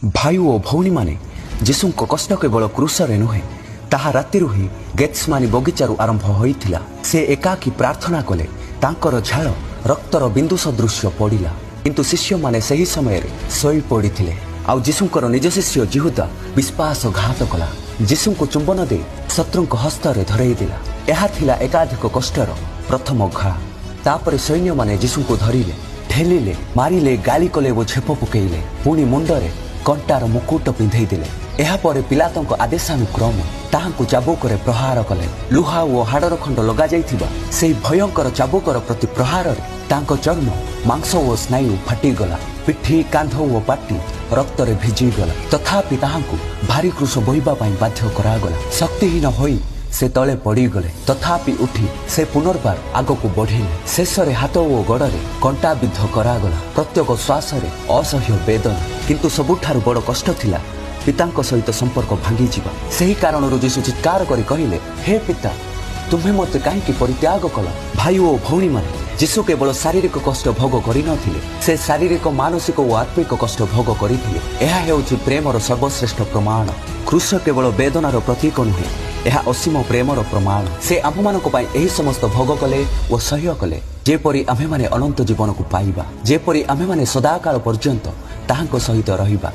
ଭାଇ ଓ ଭଉଣୀମାନେ, ଯୀଶୁଙ୍କ କଷ୍ଟ କେବଳ କ୍ରୁଶରେ ନୁହେଁ, ତାହା ରାତିରୁ ହିଁ ଗେତ୍ସମାନି ବଗିଚାରୁ ଆରମ୍ଭ ହୋଇଥିଲା। ସେ ଏକାକୀ ପ୍ରାର୍ଥନା କଲେ। ତାଙ୍କର ଝାଳ ରକ୍ତର ବିନ୍ଦୁ ସଦୃଶ୍ୟ ପଡ଼ିଲା। କିନ୍ତୁ ଶିଷ୍ୟମାନେ ସେହି ସମୟରେ ଶୋଇ ପଡ଼ିଥିଲେ। ଆଉ ଯୀଶୁଙ୍କର ନିଜ ଶିଷ୍ୟ ଜିହୁଦା ବିଶ୍ୱାସଘାତ କଲା, ଯୀଶୁଙ୍କୁ ଚୁମ୍ବନ ଦେଇ ଶତ୍ରୁଙ୍କ ହସ୍ତରେ ଧରେଇ ଦେଲା। ଏହା ଥିଲା ଏକାଧିକ କଷ୍ଟର ପ୍ରଥମ ଘା। ତାପରେ ସୈନ୍ୟମାନେ ଯୀଶୁଙ୍କୁ ଧରିଲେ, ଠେଲିଲେ, ମାରିଲେ, ଗାଳି କଲେ ଓ ଛେପ ପକେଇଲେ। ପୁଣି ମୁଣ୍ଡରେ କଣ୍ଟାର ମୁକୁଟ ପିନ୍ଧେଇ ଦେଲେ। ଏହାପରେ ପିଲାତଙ୍କ ଆଦେଶାନୁକ୍ରମ ତାହାଙ୍କୁ ଚାବୁକରେ ପ୍ରହାର କଲେ। ଲୁହା ଓ ହାଡ଼ର ଖଣ୍ଡ ଲଗାଯାଇଥିବା ସେହି ଭୟଙ୍କର ଚାବୁକର ପ୍ରତି ପ୍ରହାରରେ ତାଙ୍କ ଚର୍ମ, ମାଂସ ଓ ସ୍ନାୟୁ ଫାଟିଗଲା। ପିଠି, କାନ୍ଧ ଓ ପାଟି ରକ୍ତରେ ଭିଜିଗଲା। ତଥାପି ତାହାଙ୍କୁ ଭାରି କ୍ରୁଶ ବୋହିବା ପାଇଁ ବାଧ୍ୟ କରାଗଲା। ଶକ୍ତିହୀନ ହୋଇ ସେ ତଳେ ପଡ଼ିଗଲେ। ତଥାପି ଉଠି ସେ ପୁନର୍ବାର ଆଗକୁ ବଢ଼ିଲେ। ଶେଷରେ ହାତ ଓ ଗୋଡ଼ରେ କଣ୍ଟା ବିଦ୍ଧ କରାଗଲା। ପ୍ରତ୍ୟେକ ଶ୍ୱାସରେ ଅସହ୍ୟ ବେଦନା। କିନ୍ତୁ ସବୁଠାରୁ ବଡ଼ କଷ୍ଟ ଥିଲା ପିତାଙ୍କ ସହିତ ସମ୍ପର୍କ ଭାଙ୍ଗିଯିବା। ସେହି କାରଣରୁ ଯୀଶୁ ଚିତ୍କାର କରି କହିଲେ, "ହେ ପିତା, ତୁମ୍ଭେ ମୋତେ କାହିଁକି ପରିତ୍ୟାଗ କଲ?" ଭାଇ ଓ ଭଉଣୀମାନେ, ଯୀଶୁ କେବଳ ଶାରୀରିକ କଷ୍ଟ ଭୋଗ କରିନଥିଲେ, ସେ ଶାରୀରିକ, ମାନସିକ ଓ ଆତ୍ମିକ କଷ୍ଟ ଭୋଗ କରିଥିଲେ। ଏହା ହେଉଛି ପ୍ରେମର ସର୍ବଶ୍ରେଷ୍ଠ ପ୍ରମାଣ। କ୍ରୁଶ କେବଳ ବେଦନାର ପ୍ରତୀକ ନୁହେଁ, ଏହା ଅସୀମ ପ୍ରେମର ପ୍ରମାଣ। ସେ ଆମ୍ଭମାନଙ୍କ ପାଇଁ ଏହି ସମସ୍ତ ଭୋଗ କଲେ ଓ ସହ୍ୟ କଲେ, ଯେପରି ଆମ୍ଭେମାନେ ଅନନ୍ତ ଜୀବନକୁ ପାଇବା, ଯେପରି ଆମ୍ଭେମାନେ ସଦାକାଳ ପର୍ଯ୍ୟନ୍ତ ତାହାଙ୍କ ସହିତ ରହିବା।